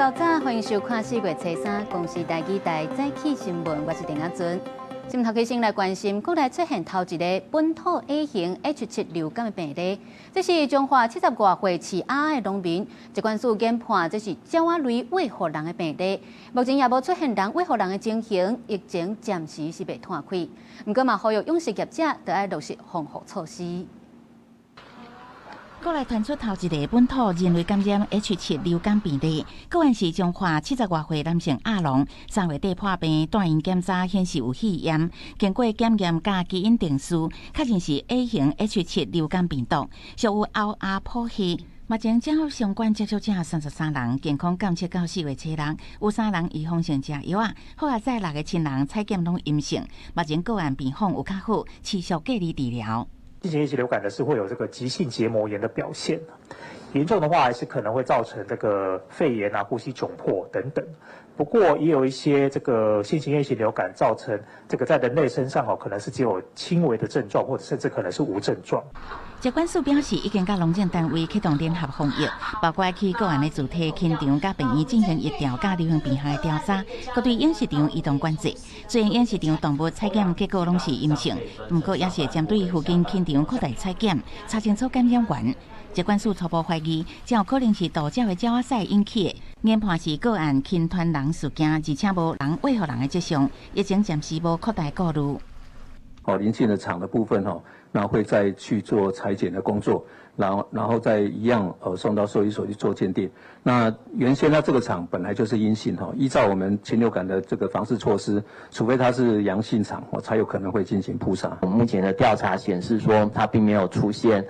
早早，歡迎收看4月初3公視台語台早起新聞，我是鄭阿尊。新聞頭先來關心，國內出現頭一个本土 A 型 H7流感的病例，這是彰化70外歲飼鴨的農民，疾管署研判這是鳥仔類餵予人的病例，目前也無出現人餵予人的情形，疫情暫時是未斷開。毋過嘛，呼籲養殖業者著愛落實防護措施。國內傳出頭一个本土人類感染 H7流感病例，個案是彰化70外歲男性鴨農，3月底破病，帶院檢查顯示有肺炎，經過檢驗佮基因定序，確認是 A 型 H7流感病毒，屬於歐亞譜系。目前掌握相關接觸者33人，健康監測到4月初6，有三人預防性食藥仔，好佳哉六个親人採檢攏陰性，目前個案病況有較好，持續隔離治療。新型 A 型流感呢是會有這個急性結膜炎的表現，嚴重的話還是可能會造成這個肺炎啊、呼吸窘迫等等。不過也有一些這個新型 A 型流感造成這個在人類身上哦，可能是只有輕微的症狀，或者甚至可能是無症狀。疾管署表示，已經佮農政單位啟動聯合防疫，包括去個案的住宅、禽場佮病院進行疫調佮流行病學的調查，閣對養殖場移動管制。雖然養殖場動物採檢結果攏是陰性，毋過也是針對附近禽場擴大採檢，查清楚感染源。疾管署初步懷疑，這有可能是渡鳥的鳥仔屎引起的。研判是個案禽傳人事件，而且無人餵予人的跡象，疫情暫時無擴大顧慮。哦，鄰近的場的部分哈，那會再去做採檢的工作，然後再一樣送到獸醫所去做鑑定。那原先呢這個場本來就是陰性哈，依照我們禽流感的這個防治措施，除非它是陽性場，我才有可能會進行撲殺。我們目前的調查顯示說，它並沒有出現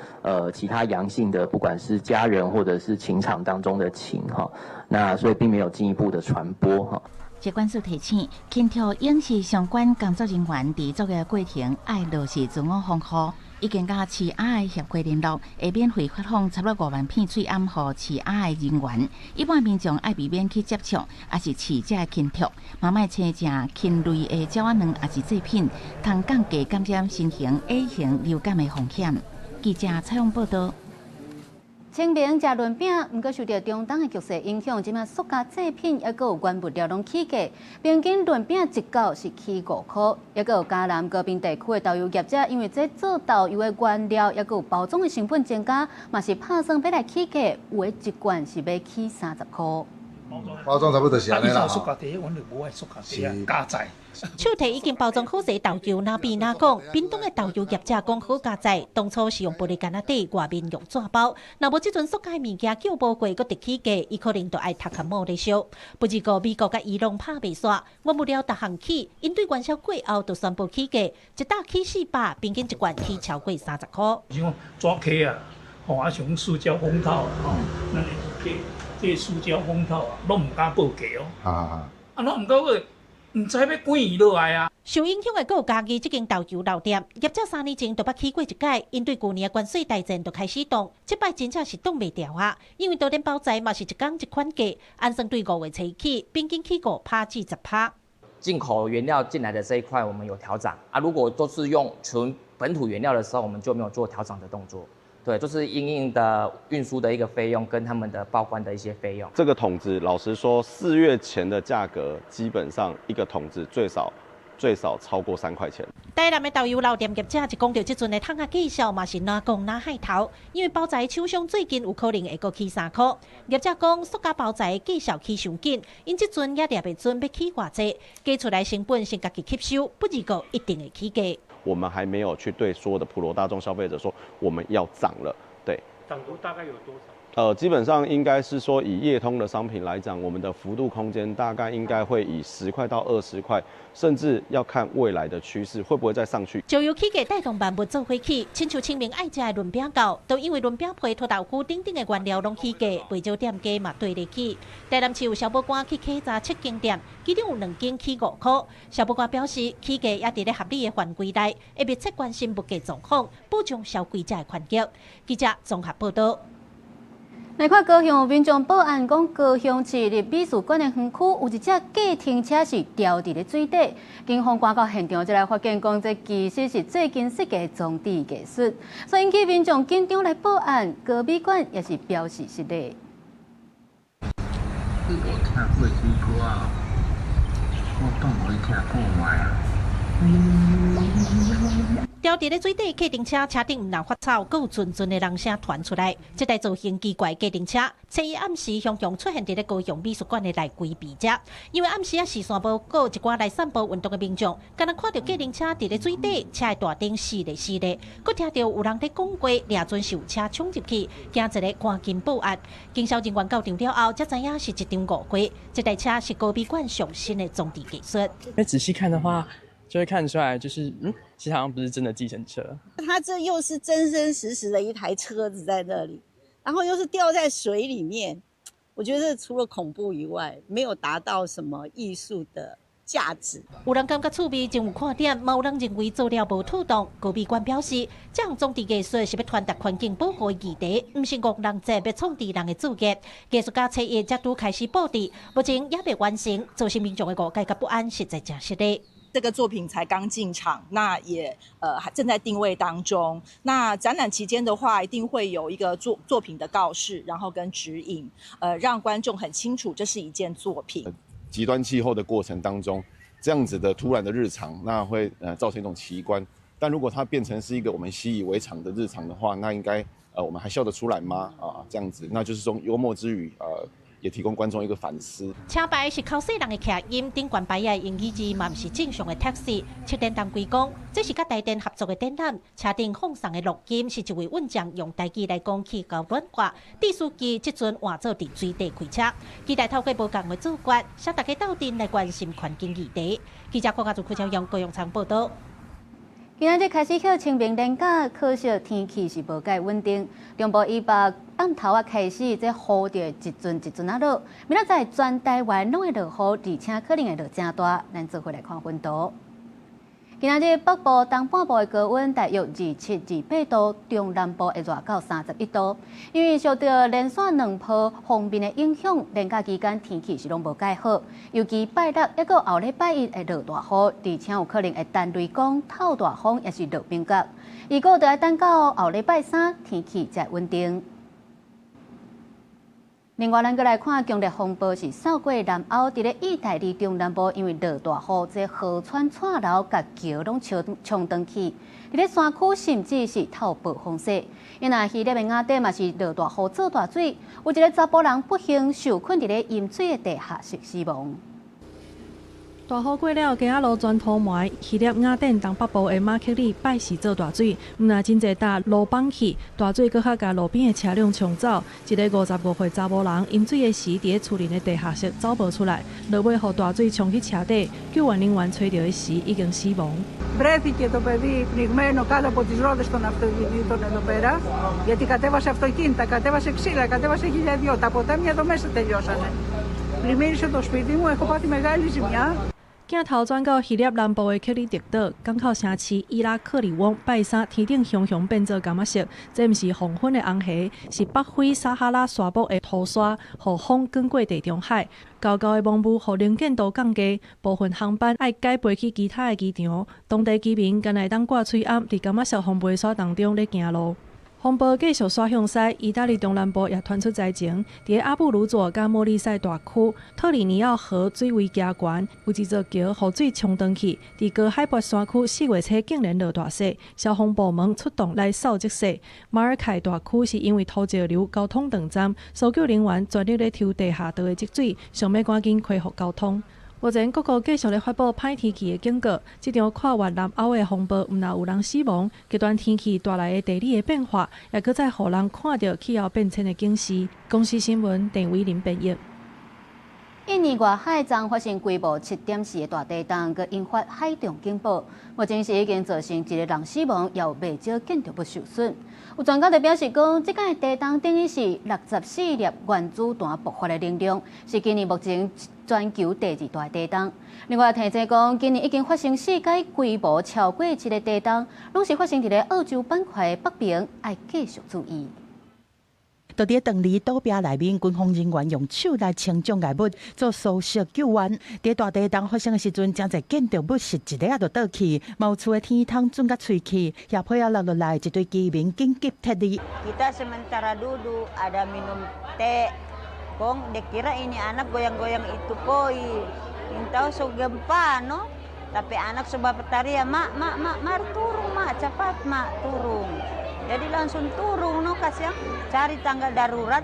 其他陽性的，不管是家人或者是禽場當中的禽哈，那所以並沒有進一步的傳播哈。疾管署提醒，禽畜養殖相關工作人員佇作業過程愛落實自我防護，已經佮飼鴨的協會聯絡，會免費發放差不多5萬片喙罨予飼鴨的人員。一般民眾愛避免去接觸，抑是飼這个禽畜，嘛莫生食禽類的鳥仔卵，抑是製品，通降低感染新型 A 型流感的風險。記者採訪報導。清明食潤餅，毋過受著中東的局勢影響，這馬塑膠製品抑閣有原物料攏起價，平均潤餅一角是起5箍，抑閣有嘉南高屏地區的豆油業者，因為這做豆油的原料抑閣有包裝的成本增加，嘛是拍算欲來起價，有的一罐是欲起30箍。包裝差不多就是按呢啦。塑膠袋，阮就無愛塑膠袋啊，加載。手提已經包裝好勢豆油，哪比哪講，屏東的豆油業者講好佳哉，當初是用玻璃罐仔底，外面用紙包。若無這陣塑膠物件叫無過，閣直起價，伊可能就愛頭殼摸咧燒。不過美國佮伊朗拍袂煞，原物料逐項起，𪜶對元宵過後就宣布起價，一打起400，平均一罐起超過30箍。是講紙殼啊，吼，啊像塑膠封套啊，吼，咱這塑膠封套啊，攏毋敢報價哦。啊，攏毋敢報，毋知欲滾伊落來啊。受影響的閣有嘉義這間豆油老店，業者3年前就捌起過一擺，𪜶對舊年的關稅大戰就開始動，這擺真正是擋袂牢啊！因為都連包材嘛是一工一款價，按算對5月初起，平均起5趴至10趴。進口原料進來的這一塊，我們有調漲啊。如果都是用純本土原料的時候，我們就沒有做調漲的動作。對，就是因應的運輸的一個費用跟他們的報關的一些費用。這個桶子，老實說，4月前的價格基本上一個桶子最少最少超過3塊錢。台南的豆油老店業者一講著這陣的桶仔價數嘛是哪講哪害頭，因為包材廠商最近有可能會閣起3箍。業者講塑膠包材價數起傷緊，𪜶這陣也掠袂準欲起偌濟，加出來成本先家己吸收，不過一定會起價。我們還沒有去對所有的普羅大眾消費者說我們要漲了，對。漲幅大概有多少？基本上應該是說以業通的商品來講，我們的幅度空間大概應該會以10塊到20塊，甚至要看未來的趨勢會不會再上去。石油起價帶動萬物做伙起，親像清明愛食的潤餅糕，都因為潤餅皮、塗豆腐等等的原料攏起價，袂少店家嘛綴咧起。台南市有小寶官去稽查七間店，其中有兩間起5箍。消保官表示，起價也佇咧合理的範圍內，會密切關心物價狀況，保障消費者的權益。記者綜合報導。來看高雄有民眾報案講，高雄市立美術館的園區有一隻計程車是掉佇咧水底，警方趕到現場，才來發現講，這其實是最近設計的裝置藝術，所以引起民眾緊張來報案。高美館也是表示失禮。看水果啊，我當予伊聽看覓啊。牢佇咧水底計程車，車頂毋但發臭，閣有陣陣的人聲傳出來。這台造型奇怪計程車，初一暗時雄雄出現佇咧高雄美術館的內規避遮。因為暗時啊視線無顧，一寡來散步運動的民眾，敢若看著計程車佇咧水底，車的大燈死咧死咧，閣聽著有人咧講話，掠準是有車衝入去，驚一个趕緊報案。警消人員到場了後，才知影是一場誤會。這台車是高美館上新的裝置技術。因為仔細看的話，就會看出來，就是其實好像不是真的計程車。它這又是真真實實的一台車子在那裡，然後又是掉在水裡面，我覺得除了恐怖以外，沒有達到什麼藝術的價值。有人感覺趣味，真有看點；嘛有人認為做了無妥當。高美館表示，這項裝置藝術是欲傳達環境保護的議題，毋是愚人節欲創治人的注意。藝術家初一才拄開始布置，目前猶未完成，造成民眾的誤解佮不安，實在誠失禮。這個作品才剛進場，那也還正在定位當中。那展覽期間的話，一定會有一個作品的告示，然後跟指引，讓觀眾很清楚這是一件作品。極端氣候的過程當中，這樣子的突然的日常，那會造成一種奇觀。但如果它變成是一個我們習以為常的日常的話，那應該我們還笑得出來嗎？啊，這樣子，那就是說幽默之餘，也提供觀眾一個反思。車牌是口細人的徛音，頂懸牌仔英語字嘛毋是正常的 taxi。策展單位講，這是佮台電合作的展覽，車頂放送的錄音是一位運將用台語來講氣候暖化，致司機這陣換做佇水底開車，期待透過無仝的做法，使大家鬥陣來關心環境議題。記者郭家祖、柯朝陽、高永昌報道。今仔日開始歇清明連假，可惜天氣是無蓋穩定。中部以北暗頭仔開始，這雨就會一陣一陣仔落。明仔載全台灣攏會落雨，而且可能會落誠大。咱做伙來看溫度。今仔日北部、東半部的高溫大約27、28度，中南部會熱到31度。因為受著連續兩波鋒面的影響，連假期間天氣是攏無蓋好。尤其拜六抑閣後禮拜一會落大雨，而且有可能會單雷公、透大風，抑是落冰角。預估著愛等到後禮拜三天氣才穩定。另外，咱閣來看強烈風暴是掃過南歐，佇咧意大利中南部，因為落大雨，這河川掣流，共橋攏沖沖斷去。佇咧山區甚至是透暴風雪。因為希臘的雅典嘛是落大雨做大水，有一个查埔人不幸受困佇咧淹水的地下室死亡。大雨過了，街仔路全塗埋。希臘雅典東北部的馬克里拜四做大水，毋但真濟搭路崩去，大水閣較共路邊的車輛沖走。一个55歲查某人淹水的時，佇咧厝內的地下室走無出來，落尾予大水沖去車底，救援人員揣著彼時已經死亡。 Βρέθηκε το παιδί πνιγμένο κάτω από τις ρόδες των αυτοκινήτων εδώ πέρα, γιατί κατέβασε αυτοκίνητα, κατέβασε ξύλα, κατέβασε χίλια δυο. Τα ποτάμια εδώ μέσα τελειώσανε. Πλημμύρισε το σπίτι μου, έχω πάθει μεγάλη ζημιά. 鏡頭轉到希臘南部的克里特島，港口城市伊拉克里翁拜三天頂熊熊變做柑仔色，這毋是黃昏的紅霞，是北非撒哈拉沙漠的塗沙，予風捲過地中海，厚厚的濃霧予能見度降低，部分航班愛改飛去其他的機場，當地居民干焦會當掛喙罨，佇柑仔色風飛沙當中咧行路。風暴繼續徙向西，意大利中南部也傳出災情。佇阿布魯佐佮莫利塞大區，特里尼奧河水位加懸，有一座橋予水沖斷去。佇高海拔山區，4月初竟然落大雪，消防部門出動來掃積雪。馬爾凱大區是因為土石流交通斷站，搜救人員全力咧抽地下道的積水，想欲趕緊恢復交通。目前各國繼續咧發布歹天氣的警告，這場跨越南歐的風暴，毋但有人死亡，極端天氣帶來的地理的變化，也閣再予人看著氣候變遷的警示。公視新聞鄧偉林編譯。印尼外海昨發生規模7.4的大地震，閣引發海浪警報。目前是已經造成一个人死亡，也有袂少建築物受損。有專家就表示講，這擺地震等於是64粒原子彈爆發的能量，是今年目前全球第二大地震。另外提醒講，今年已經發生四擺規模超過7的地震，攏是發生佇咧澳洲板塊的北邊，愛繼續注意。佇咧長離島壁內面，軍方人員用手來清障礙物做搜索救援。佇大地震發生的時陣，誠濟建築物是一下仔就倒去，嘛有厝的天窗準共摧去，斜坡仔落落來，一堆居民緊急撤離。 Kita sementara duduk, ada minum teh, Kong dia kira ini anak goyang-goyang itu koi. Tahu so gempa no. Tapi anak so teriak, mak, mak, mak, mari turun mak, cepat mak, turun. Jadi langsung turun no, kasih cari tangga darurat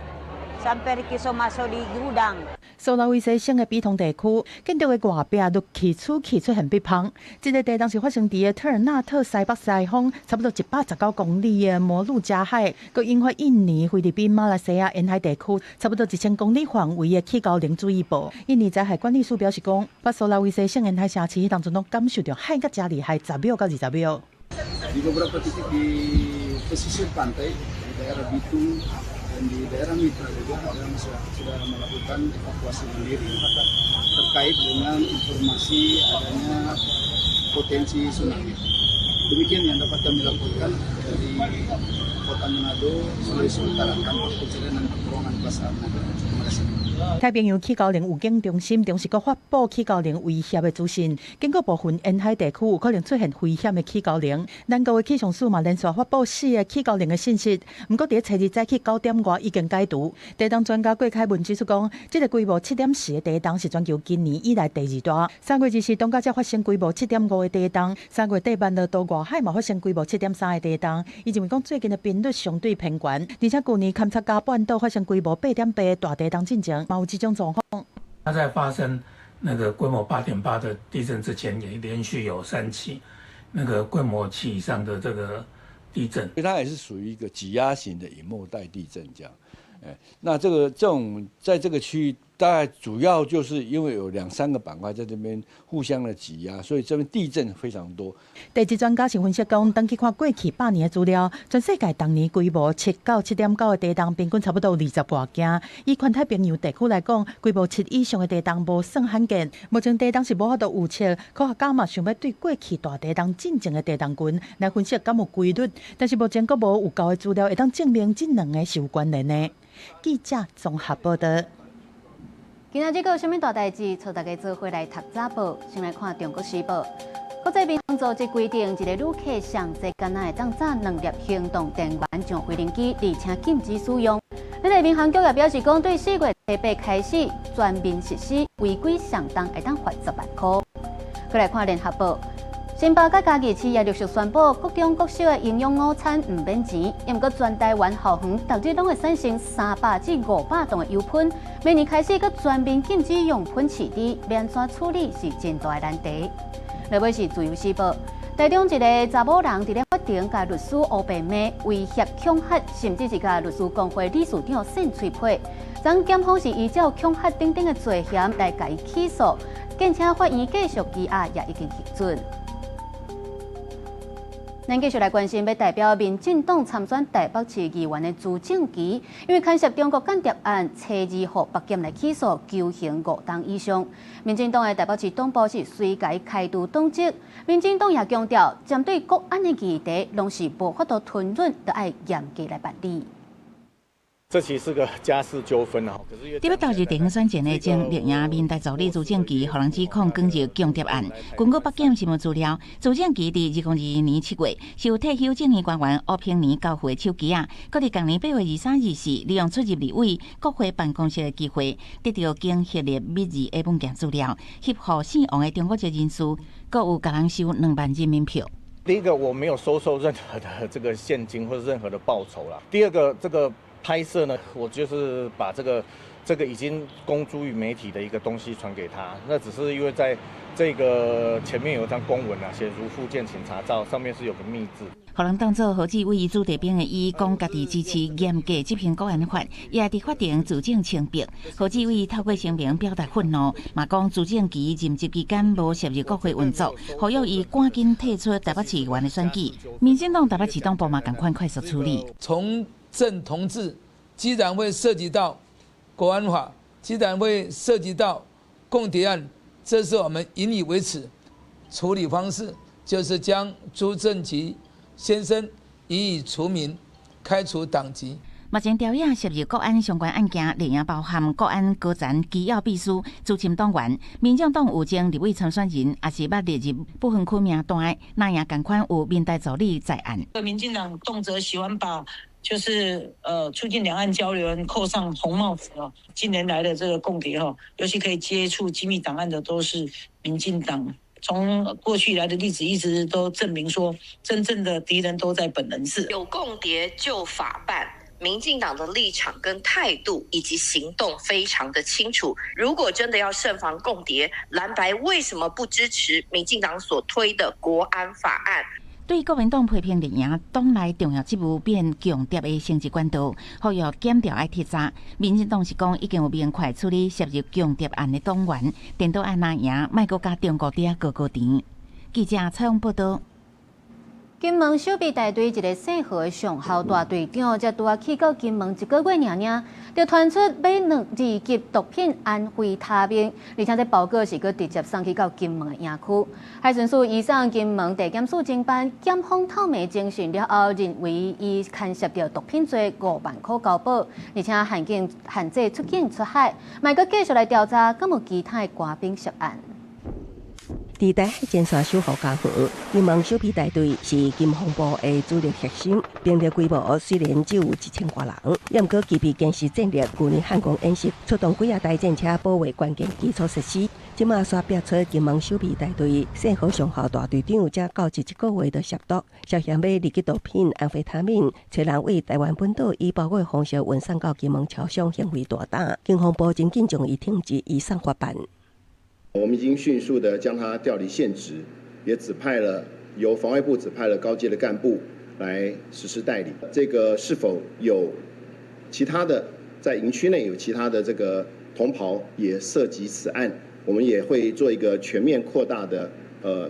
sampai Riki so masuk di gudang。蘇拉威西省的比通地區，建築的外壁都起出起出現壁縫。這個地動是發生佇特爾納特西北西方差不多119公里的摩鹿加海，閣引發印尼、菲律賓、馬來西亞沿海地區差不多1000公里範圍的起高能注意報。印尼災害管理署表示講，北蘇拉威西省沿海城市彼當陣攏感受著海較誠厲害，10秒到20秒。 Di beberapa titik di pesisir pantai di daerah Bitung dan di daerah Mitra juga yang sudah melakukan evakuasi mandiri terkait dengan informasi adanya potensi tsunami. Demikian yang dapat kami laporkan dari Kota Manado, Sulawesi Utara, Kantor Pencarian dan Pertolongan Basarnas. Terima kasih. 太平洋起高能預警中心同時閣發布起高能威脅的資訊，警告部分沿海地區有可能出現危險的起高能。南國的氣象署嘛連續發布四个起高能的信息，毋過佇初日早起9點外已經解除。地動專家郭凱文指出講，這個規模7.4的地動是全球今年以來第二大。3月24東加才發生規模7.5的地動，3月底萬樂島外海嘛發生規模7.3的地動。伊認為講最近的頻率相對偏懸，而且舊年堪察加半島發生規模8.8的大地動進前，嘛有這種狀況。它在發生那個規模8.8的地震之前，也連續有三起那個規模7以上的這個地震。它也是屬於一個擠壓型的隱沒帶地震，這樣。哎，那這個這種在這個區域，大概主要就是因為有兩三個板塊在這邊互相的擠壓，所以這邊地震非常多。地質專家是分析講，當去看過去100年的資料，全世界當年規模7到7.9的地動，平均差不多20外件。以環太平洋地區來講，規模7以上的地動無算罕見。目前地動是無法度預測，科學家嘛想欲對過去大地動進前的地動群來分析敢有規律，但是目前閣無有夠的資料會當證明這兩个是有關聯的。記者綜合報道。今仔日閣有啥物大代誌？帶大家做伙來讀早報。先來看《中國時報》。國際民航組織規定，一個旅客上濟敢若會當載兩粒行動電源上飛行機，而且禁止使用。咱的民航局也表示講，對4月初8開始全面實施，違規上重會當罰10萬塊。閣來看《聯合報》。新北佮嘉義市也陸續宣布，國中國小的營養午餐毋免錢。毋過全台灣校園逐日攏會產生300至500噸的油噴，明年開始閣全面禁止用噴飼豬，欲按怎處理是真大的難題。落尾是自由時報，台中一个查某人佇咧法庭共律師烏白罵，威脅恐嚇，甚至是共律師公會理事長扇喙皮。昨檢方是依照恐嚇等等的罪嫌來共伊起訴，兼且法院繼續羈押也已經核准。咱繼續來關心，欲代表民進黨參選台北市議員的朱正奇，因為牽涉中國間諜案，初二予北檢來起訴，求刑5冬以上。民進黨的台北市黨部是隨共開除黨籍。民進黨也強調，針對國安的議題，攏是無法度吞忍，著愛嚴格來辦理。這其實是個家事糾紛啊！佇欲投入地方選戰的前綠營民代助理朱正奇，予人指控捲入共諜案。根據北檢新聞資料，朱正奇佇2022年7月，受退休政院官員吳平年交付的手機仔，閣佇同年8月23、24，利用出入立委國會辦公室的機會，得著經核列密字的文件資料，翕予姓王的中國籍人士，閣有共人收2萬人民票。第一個，我沒有收受任何的這個現金或者任何的報酬啦。第二個，這個拍攝呢，我就是把這個已經公諸於媒體的一個東西傳給他，那只是因為在這個前面有一張公文啊，寫如附件請查照，上面是有個密字。予人當做何志偉子弟兵的伊，講家己支持嚴格執行國安法，也佇法庭自證清白。何志偉透過聲明表達憤怒，嘛講朱正奇任職期間無涉入國會運作，呼籲伊趕緊退出台北市議員的選舉。民進黨台北市黨部嘛仝款快速處理。從政同志，既然會涉及到國安法，既然會涉及到共諜案，這是我們引以為恥。處理方式就是將朱正奇先生予以除名、開除黨籍。目前調查涉入國安相關案件，綠營包含國安高層機要秘書、資深黨員、民進黨有前立委參選人，也是捌列入不分區名單的，藍營仝款有民代助理在案。民進黨動輒喜歡把就是促進兩岸交流，扣上紅帽子哦。近年來的這個共諜哈，尤其可以接觸機密檔案的都是民進黨。從過去以來的例子一直都證明說，真正的敵人都在本人是。有共諜就法辦，民進黨的立場跟態度以及行動非常的清楚。如果真的要慎防共諜，藍白為什麼不支持民進黨所推的國安法案？對國民黨批評綠營黨內重要職務變共諜的升級管道，呼籲檢調愛徹查。民進黨是講已經有明確處理涉入共諜案的黨員，顛倒愛藍營，莫閣佮中國佇遐高高甜。記者採訪報導。金門守備大隊一个姓何的上校大隊長，才拄仔去到金門一個月爾爾，就傳出買兩二級毒品安非他命，而且這包裹是閣直接送去到金門的營區。海巡署移送金門地檢署偵辦，檢方透明偵訊了後，認為伊牽涉著毒品罪5萬箍交保，而且限禁限制出境出海，嘛閣繼續來調查，敢有其他的官兵涉案。佇台海前線守護家園，金門守備大隊是金防部的主力核心，兵力規模雖然只有1000外人，也毋過具備堅實戰力。舊年漢光演習出動幾仔台戰車保衛關鍵基礎設施，這馬煞爆出金門守備大隊姓何上校大隊長，才到職一個月就涉毒，涉嫌買二級毒品安非他命，揣人對台灣本島以包裹方式運送到金門僑鄉，行為大膽。金防部真緊將伊停職，移送法辦。我們已經迅速的將他調離現職，也指派了由防衛部指派了高階的幹部來實施代理。這個是否有其他的在營區內有其他的這個同袍也涉及此案，我們也會做一個全面擴大的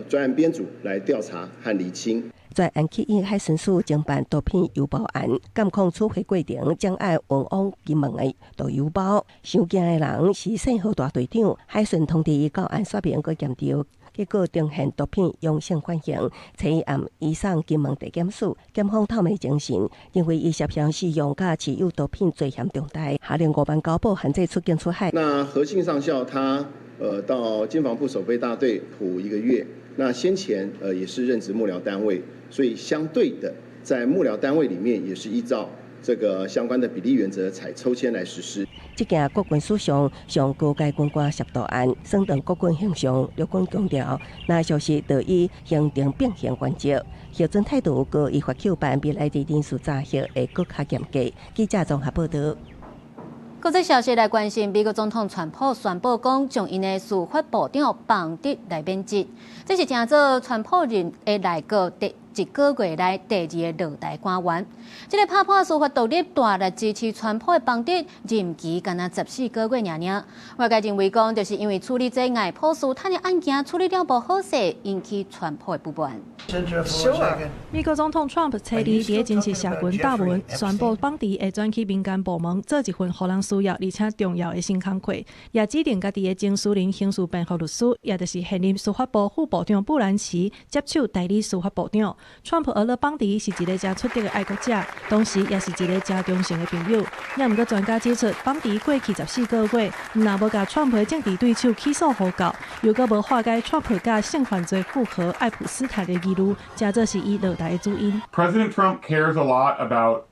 專案編組來調查和釐清。在案起因海巡署偵辦毒品郵包案，監控處理過程將愛運往金門的毒郵包。傷驚的人是姓何大隊長，海巡通知伊到案說明閣檢調，結果呈現毒品陽性反應，初一暗移送金門地檢署，檢方透明偵訊，認為伊涉嫌使用佮持有毒品罪嫌重大，下令5萬交保限制出境出海。那何姓上校他到經防部守備大隊補一個月，那先前也是任職幕僚單位。所以相對的，在幕僚單位裡面也是依照這個相關的比例原則，採抽籤來實施。這件國軍史上上高階軍官涉毒案，損斷國軍形象。陸軍強調，若屬實就以行政並行原則，核准態度，閣依法扣辦，未來佇人事查核會閣較嚴格。記者綜合報導。國際消息來關心，美國總統川普宣布講，將𪜶的司法部長邦迪來免職。這是成做川普任的內閣第一個月內第二个落台官員。這个拍破司法獨立、大力支持川普的邦迪，任期干焦14個月爾爾。外界認為講，就是因為處理這愛潑斯坦的案件處理了無好勢，引起川普的不滿。美國總統川普初二佇正式社群貼文，宣布邦迪會轉去民間部門做一份予人需要而且重要的新工課，也指定家己的前私人刑事辯護律師，也就是現任司法部副部長布蘭奇接手代理司法部長。川普訛了邦迪是一个誠出色的愛國者，同時也是一个誠忠誠的朋友。也毋過專家指出，邦迪過去14個月，毋但無共川普的政治對手起訴予告，又閣無化解川普佮性犯罪富豪愛普斯坦的疑慮，成做是伊落台的主因。 President Trump cares a lot about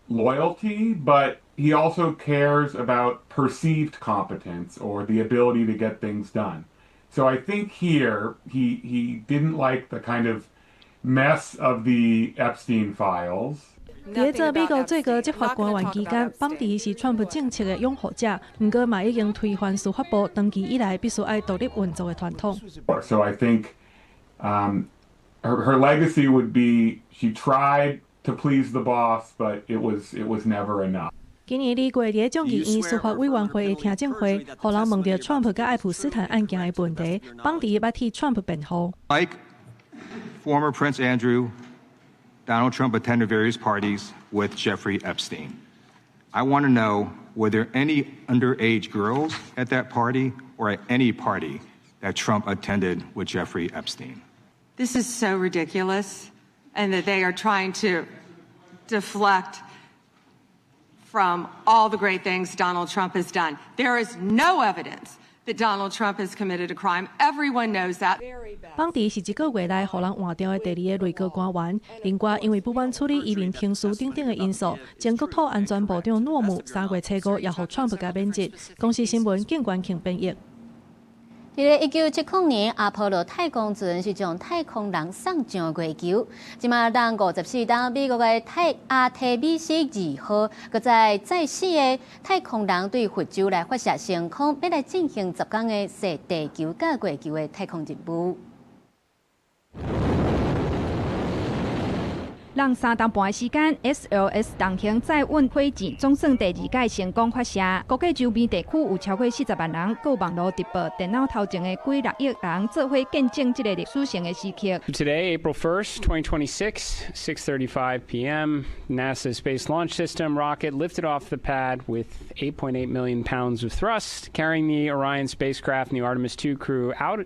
loyalty, but he also cares about perceived competence or the ability to get things done. So I think here he didn't like the kind of mess of the Epstein files. 佇咧做美國最高執法官員期間，邦迪是川普政策的擁護者，毋過嘛已經推翻司法部長期以來必須愛獨立運作的傳統。 So I think her legacy would be she tried to please the boss, but it was never enough. 今年二月，佇眾議院司法委員會的聽證會，予人問著川普佮愛普斯坦案件的問題，邦迪捌替川普辯護。 Like former Prince Andrew, Donald Trump attended various parties with Jeffrey Epstein. I want to know, were there any underage girls at that party or at any party that Trump attended with Jeffrey Epstein? This is so ridiculous, and that they are trying to deflect from all the great things Donald Trump has done. There is no evidence That Donald Trump has committed a crime. Everyone knows that. 邦迪是一個月內予人換掉的第二个內閣官員。另外，因為不滿處理移民程序等等的因素，前國土安全部長諾姆3月初五也予川普共免職。公視新聞景關慶編譯。佇咧1970年，阿波羅太空船是將太空人送上月球。這馬等54冬，美國的太阿提米斯2號，閣載載四个太空人對佛州來發射升空，欲來進行10工的踅地球佮月球的太空任務。仝3冬半的時間，SLS 重型載運火箭總算第二擺成功發射。估計周邊地區有超過40萬人，閣有網路直播，電腦頭前的幾六億人做伙見證這個歷史性的時刻。 Today, April 1st, 2026, 6:35 p.m., NASA Space Launch System rocket lifted off the pad with 8.8 million pounds of thrust, carrying the Orion spacecraft and the Artemis 2 crew out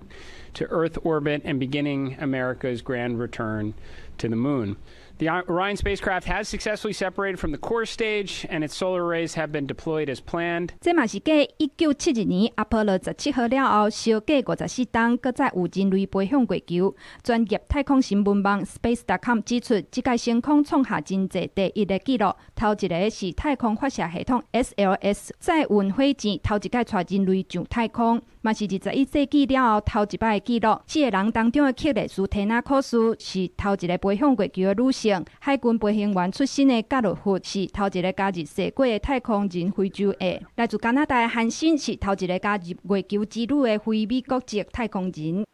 to Earth orbit and beginning America's grand return to the moon. The Orion spacecraft has successfully separated from the core stage, and its solar arrays have been deployed as planned. 這嘛是繼1972年阿波羅17號了後，相隔54冬，閣再有人類飛向月球。專業太空新聞網 Space.com 指出，這屆升空創下真濟第一个紀錄。頭一个是太空發射系統 SLS 載運火箭頭一擺帶人類上太空，嘛是21世紀了後頭一擺的紀錄。四個人當中的克里斯提娜科斯是頭一个飛向月球的女性。海軍飛行員出身的加洛夫是頭一个加入踅過的太空人非洲裔，來自加拿大的韓森是頭一个加入月球之旅的非美國籍太空人。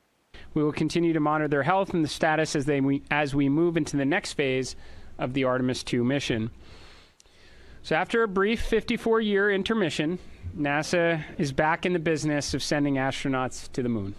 We will continue to monitor their health and the status as we move into the next phase of the Artemis 2 mission. So after a brief 54-year intermission, NASA is back in the business of sending astronauts to the moon.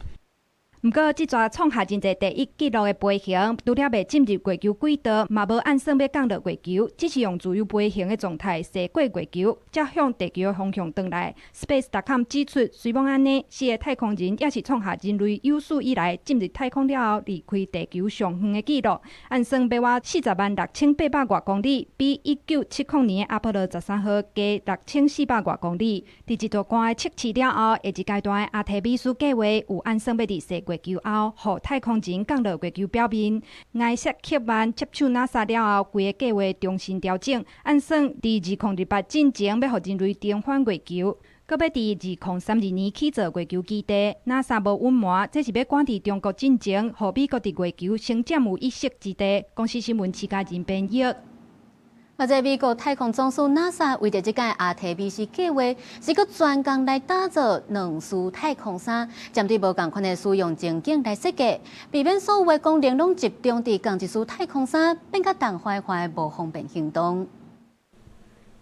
毋過，這逝創下真濟第一紀錄的飛行，除了未進入月球軌道，嘛無按算欲降落月球，只是用自由飛行的狀態踅過月球，才向地球的方向轉來。Space.com 指出，雖罔按呢，四个太空人也是創下人類有史以來進入太空了後離開地球上遠的紀錄。按算欲倚406,800外公里，比1970年的阿波羅13號加6400外公里。佇一大關的測試了後，下一階段的阿提米斯計畫有按算欲佇踅月球後，予太空人降落月球表面。艾薩克曼接手 NASA 了後，規个計畫重新調整，按算佇2028進前欲予人類重返月球。閣欲佇2032年起造月球基地。NASA 無隱瞞，這是欲趕佇中國進前，予美國佇月球先佔有一席之地。公視新聞徐家仁編譯。啊！這美國太空總署 NASA 為著這擺阿提米斯計劃，是閣專工來打造兩束太空衫，針對無仝款的使用情景來設計，避免所有的功能攏集中佇仝一束太空衫，變較重壞壞無方便行動。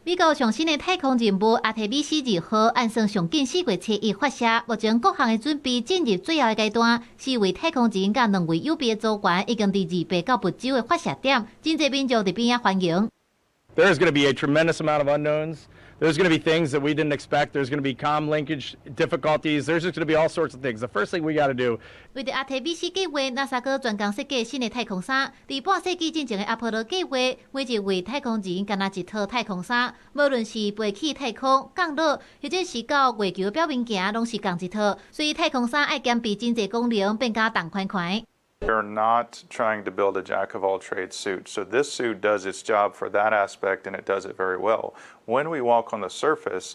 美國上新的太空任務阿提米斯2號，按算上緊4月初一發射，目前各項的準備進入最後的階段。四位太空人佮兩位予備組員已經佇二八到佛州的發射點，真濟民眾佇邊仔歡迎。 There is going to be a tremendous amount of unknowns. There's going to be things that we didn't expect. There's going to be comm linkage difficulties. There's just going to be all sorts of things. The first thing we got to do. 為著阿提米斯計劃，NASA 閣專工設計新的太空衫。佇半世紀進前的阿波羅計劃，每一位太空人敢若一套太空衫，無論是飛去太空、降落，或者是到月球表面行，攏是仝一套。所以太空衫愛兼備真濟功能，變較重寬寬。 We're not trying to build a jack of all trades suit. So this suit does its job for that aspect, and it does it very well. When we walk on the surface,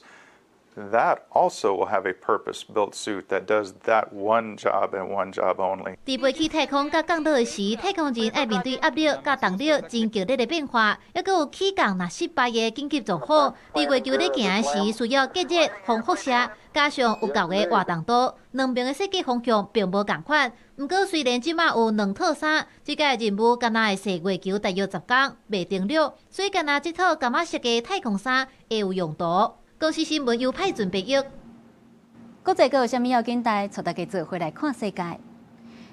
that also will have a purpose-built suit that does that one job and one job only. 佇飛去太空佮降落時，太空人愛面對壓力佮重力真劇烈的變化，猶閣有起降若失敗的緊急狀況。佇月球咧行時，需要隔熱、防輻射，加上有夠的活動度，兩邊的設計方向並無仝款。毋過雖然這馬有兩套衫，這擺任務敢若會踅月球大約10工，袂停落，所以敢若這套柑仔色的太空衫會有用途。公視新聞由派準備譯。國際閣有啥物要緊代？帶大家做伙來看世界。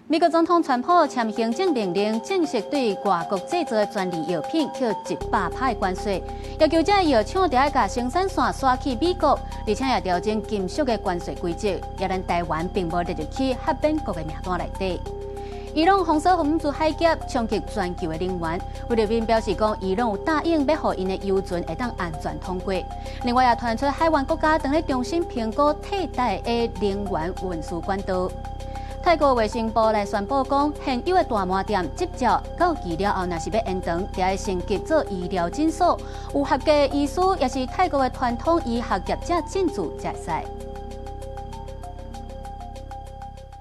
美國總統川普簽行政命令，正式對外國製造的專利藥品課100%的關稅，要求這藥廠著愛共生產線徙去美國，而且也調整金屬的關稅規則，予咱台灣並無列入去豁免國的名單內底。伊朗封鎖荷姆茲海峽，衝擊全球的能源。菲律賓表示講，伊朗有答應欲予𪜶的油船會當安全通過。另外也傳出海灣國家正咧重新評估替代的能源運輸管道。泰國衛生部來宣布講，現有的大麻店執照到期了後，若是欲延長，就愛升級做醫療診所。有合格的醫師，也是泰國的傳統醫學業者進駐才會使。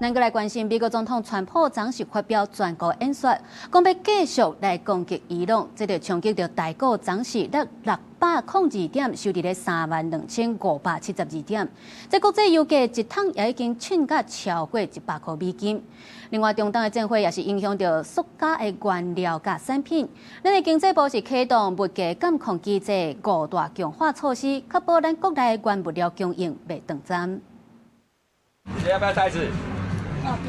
咱閣來關心美國總統川普昨是發表全國演說，講欲繼續來攻擊伊朗，這就衝擊著台股昨是落602點，收佇咧32,572點。這國際油價一桶也已經衝甲超過100塊美金。另外，中東的戰火也是影響著塑膠的原料佮產品。咱的經濟部是啟動物價監控機制五大強化措施，確保咱國內原物料供應袂斷針。你要不要袋子？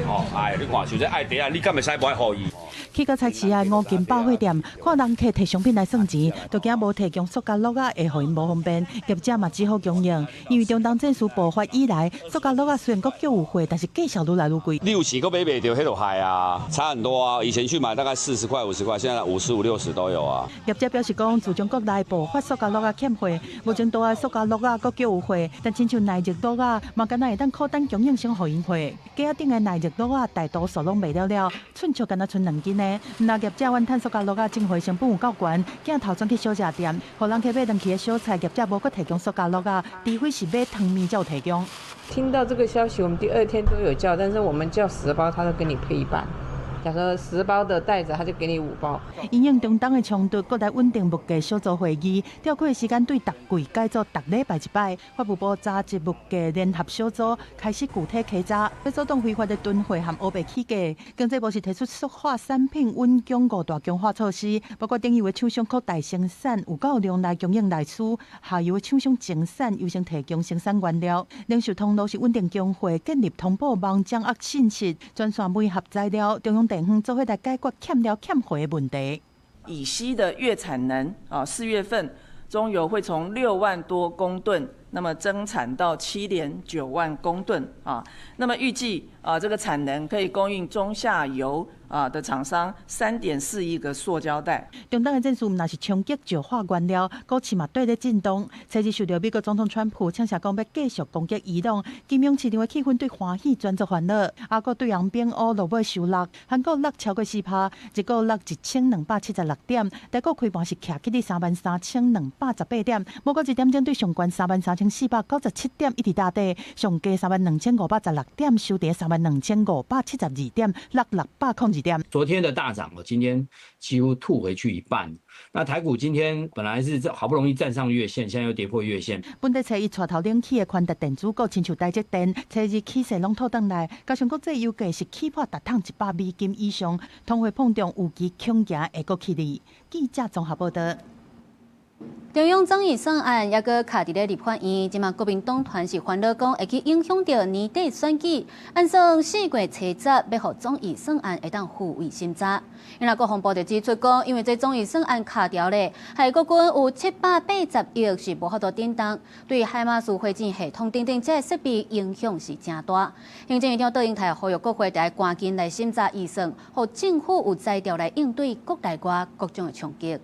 哦，哎，你看，像這愛袋仔，你敢會使無愛予伊？去到菜市仔五金百貨店，看人客提商品來算錢，就驚無提供塑膠簍仔會予𪜶無方便，業者嘛只好供應。因為中東戰事爆發以來，塑膠簍仔雖然閣叫有貨，但是價數愈來愈貴。六十閣買袂著，彼就害啊，差很多啊！以前去買大概40塊、50塊，現在55、60都有啊。業者表示講，自從國內爆發塑膠簍仔欠貨，目前多的塑膠簍仔閣叫有貨，但親像耐熱簍仔，嘛敢若會當靠等供應商予𪜶貨。架仔頂的耐熱簍仔大多數攏賣了了，寸尺敢若賰2斤呢。毋但業者怨嘆塑膠簍仔進貨成本有夠懸，鏡頭轉去小食店，予人客買轉去的小菜，業者無閣提供塑膠簍仔，除非是買湯麵才有提供。聽到這個消息，我們第二天都有叫，但是我們叫10包，他都給你配一半。假設10包的袋子，他就給你5包。因應中東的衝突，國內穩定物價小組會議調開的時間對逐季改做逐禮拜一擺。法務部查集物價聯合小組開始具體稽查，欲阻擋非法的囤貨和烏白起價。經濟部是提出塑化產品穩供五大強化措施，包括頂游的廠商擴大生產，有夠量來供應內需；下游的廠商增產，優先提供生產原料。零售通路是穩定供貨，建立通報網掌握信息，專線媒合材料，中央電方做伙來解決欠料欠貨的問題。乙烯的月產能啊，4月份中油會從6萬多公噸，那麼增產到7.9萬公噸啊。那麼預計啊，這個產能可以供應中下游啊的廠商3.4億個塑膠袋。中東的戰事毋但是衝擊石化原料，股市嘛綴咧震動。昨日受著美國總統川普嗆聲講欲繼續攻擊伊朗，金融市場的氣氛對歡喜轉做煩惱。亞股對紅變烏落尾收落，韓股落超過4%，日股落1276點，台股開盤是徛起佇33,218點，無過一點鐘對上懸33,497點，一直打底，上低32,516點，收佇32,572點，落602點。昨天的大漲，我今天幾乎吐回去一半。那台股今天本來是好不容易站上月線，現在又跌破月線。本地初一帶頭冷起的寬達電子股，親像台積電，初二起勢攏吐轉來，加上國際油價是起破逐桶100美金以上，通貨膨脹預期恐驚會閣起哩。記者綜合報導。中央總預算案猶閣卡佇咧立法院，這馬國民黨團是煩惱講會去影響著年底選舉，按算4月初10欲予總預算案會當付委審查。因為國防部就指出講，因為這總預算案卡牢咧，害國軍有780億是無法度振動，對海馬斯火箭系統等等這設備影響是誠大。行政院長卓榮泰呼籲國會得趕緊來審查預算，予政府有才調來應對國內外各種的衝擊。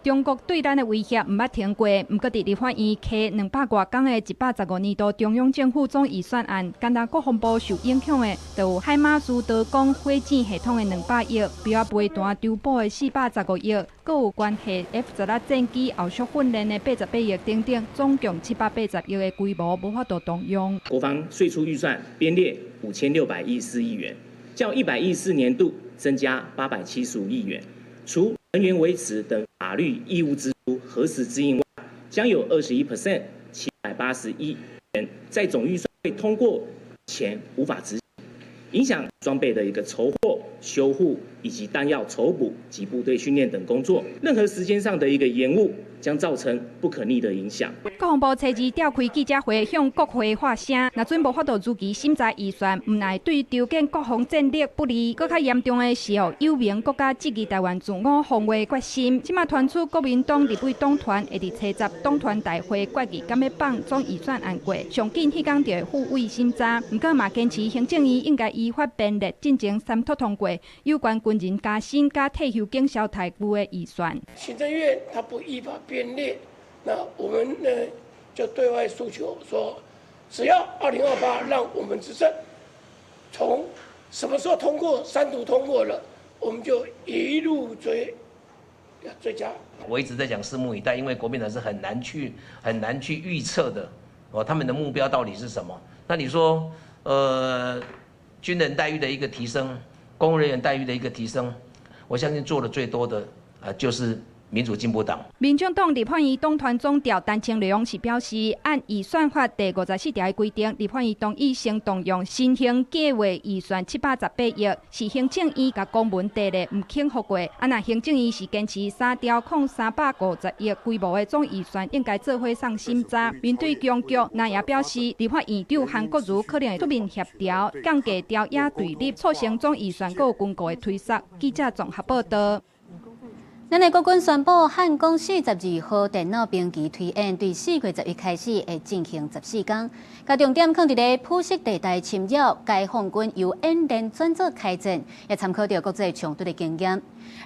中國對咱的威脅毋捌停過，毋過佇立法院提200外工的115年度中央政府總預算案，干焦國防部受影響的，就有海馬斯導彈火箭系統的200億，標仔飛彈修補的415億，閣有關係 F-16戰機後續訓練的88億等等，總共780億的規模無法度動用。國防歲出預算編列5614億元，較114年度增加875億元，除人員維持等法律義務支出核實之應外，將有21% 781億元在總預算會通過前無法執行，影響裝備的一個籌獲、修護、以及彈藥籌補及部隊訓練等工作，任何時間上的一個延誤，將造成不可逆的影響。國防部初二召開記者會，向國會發聲，若準無法度如期審查預算，毋但對籌建國防戰力不利，閣較嚴重的是哦，有明國家質疑台灣自我防衛決心。這馬傳出國民黨立委黨團會佇初十黨團大會決議，敢欲放總預算案過，上緊彼工就會付委審查。毋過嘛堅持行政院應該依法編列進前三讀通過有關軍人加薪佮退休警消待遇的預算。行政院他不依法編列，那我們呢就對外訴求說，只要2028讓我們執政，從什麼時候通過三讀通過了，我們就一路追，追加。我一直在講拭目以待，因為國民黨是很難去預測的，哦，他們的目標到底是什麼？那你說，軍人待遇的一個提升，公務人員待遇的一個提升，我相信做的最多的啊，就是民主進步黨。民眾黨立法院黨團總召陳清良是表示，按預算法第54條的規定，立法院同意先動用新興計劃預算718億，是行政院共公文提的，毋肯予過。啊，若行政院是堅持3兆350億規模的總預算，應該做伙送審查。面對僵局，那也表示，立法院長韓國瑜可能會出面協調，降低朝野對立，促成總預算閣有軍購的推捒。記者綜合報道。咱的國軍宣布，漢光42號電腦兵棋推演，對4月11開始會進行14工，共重點放佇咧灰色地帶侵擾，解放軍由演練轉做開戰，也參考著國際衝突的經驗。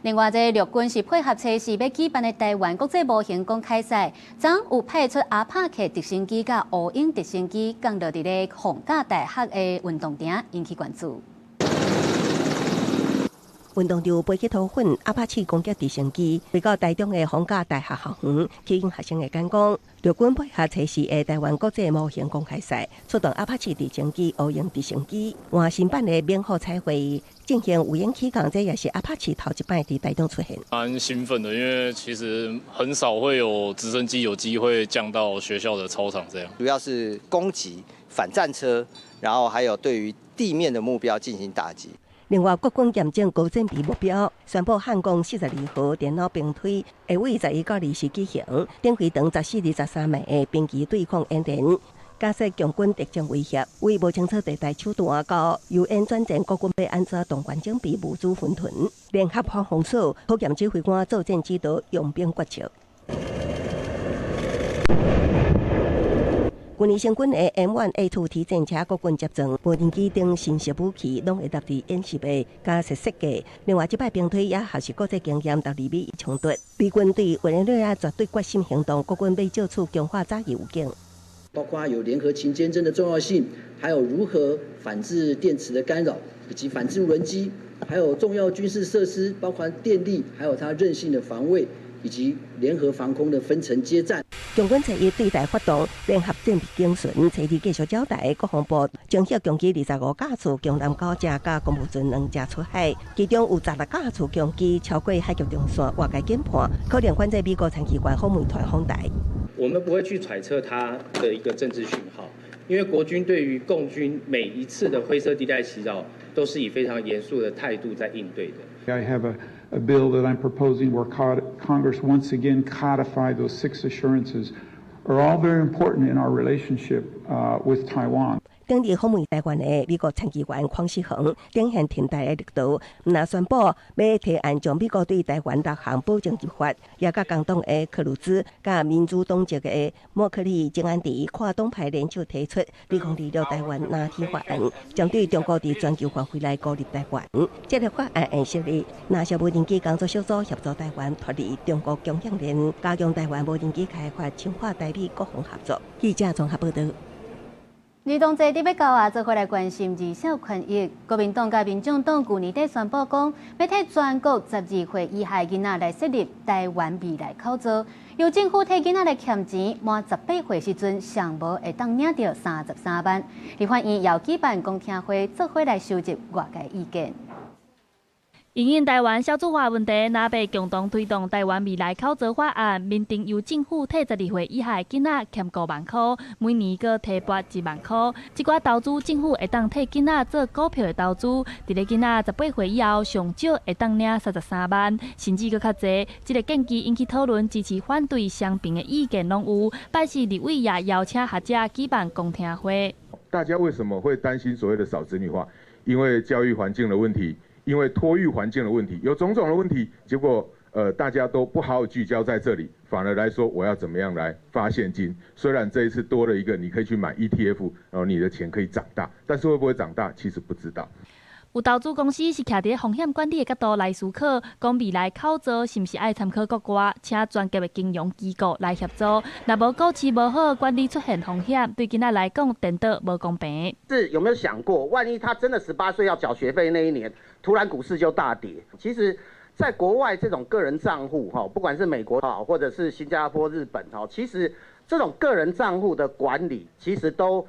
另外，這陸軍是配合測試欲舉辦的台灣國際模型公開賽，昨有派出阿帕契直升機佮烏鷹直升機降落佇咧逢甲大學的運動場，引起關注。運動場飛起塗粉，阿帕契攻擊直升機飛到台中的逢甲大學校園，吸引學生的眼光。陸軍配合測試的台灣國際模型公開賽，出動阿帕契直升機、烏鷹直升機，換新版的免號彩繪進行無煙起降，這也是阿帕契頭一擺佇台中出現。蠻興奮的，因為其實很少會有直升機有機會降到學校的操場這樣。主要是攻擊反戰車，然後還有對於地面的目標進行打擊。另外，國軍驗證高戰備目標，宣布漢光42號電腦兵推會為11到20舉行，頂飛長14、23米的兵棋對抗演練，假設共軍敵情威脅，為無清楚地帶手段到由演轉戰，國軍欲按怎動員準備物資分屯，聯合防防所考驗指揮官作戰指導，用兵決策。去年成軍的 M1A2T 戰車、國軍接裝無人機等新式武器，攏會納佇演習的假設設計。另外，這擺兵推也學習國際經驗，脫離美伊衝突。美軍對委內瑞拉絕對決心行動，國軍欲借此強化早期預警。包括有聯合勤監偵的重要性，還有如何反制電磁的干擾，以及反制無人機，還有重要軍事設施，包括電力，還有它韌性的防衛，以及聯合防空的分層接戰。共軍初一對台發動聯合戰備警巡，初二繼續交代國防部偵測共機25架次，強南9架佮公務船2架出海，其中有16架次共機超過海峽中線外界研判，可能反制美國參議員訪問團訪台。我們不會去揣測他的一個政治訊號，因為國軍對於共軍每一次的灰色地帶襲擾，都是以非常嚴肅的態度在應對的。 I have a bill that I'm proposing where Congress once again codify those six assurances are all very important in our relationship with Taiwan. 頂日訪問台灣的美國參議員鄺思恆展現挺台的力度，毋但宣布欲提案將美國對台灣六項保證入法，也佮共黨的克魯茲、佮民主黨籍的莫克利、鄭安迪跨黨派聯手提出2026台灣藍天法案，針對中國佇全球範圍內孤立台灣。這个法案會設立藍色無人機工作小組，協助台灣脫離中國供應鏈，加強台灣無人機開發，深化台美國防合作。記者綜合報導。兒童節欲到啊，做伙來關心兒少權益。國民黨佮民眾黨舊年底宣布講，欲替全國12歲以下囡仔來設立台灣未來口座，由政府替囡仔來儉錢，滿18歲時陣，上無會當領著33萬。立法院也舉辦公聽會，做伙來收集外界意見。因應台灣少子化問題，藍白共同推動台灣未來口座法案，明定由政府替12歲以下囡仔欠5萬箍，每年閣提撥1萬箍。這寡投資政府會當替囡仔做股票的投資，佇咧囡仔18歲以後，上少會當領33萬，甚至閣較濟。這個建議引起討論，支持、反對雙邊的意見攏有。拜四立委也邀請學者舉辦公聽會。大家為什麼會擔心所謂的少子女化？因為教育環境的問題。因為托育環境的問題，有種種的問題，結果大家都不好好聚焦在這裡，反而來說我要怎麼樣來發現金？雖然這一次多了一個，你可以去買 ETF，然後你的錢可以長大，但是會不會長大，其實不知道。有投資公司是徛佇風險管理的角度來思考，講未來口座是毋是愛參考國外，請專業的金融機構來協助。若無股市無好，管理出現風險，對囡仔來講，顛倒無公平。是有沒有想過，萬一他真的18歲要繳學費那一年，突然股市就大跌？其實，在國外這種個人賬戶，哈，不管是美國哈，或者是新加坡、日本，哈，其實這種個人賬戶的管理，其實都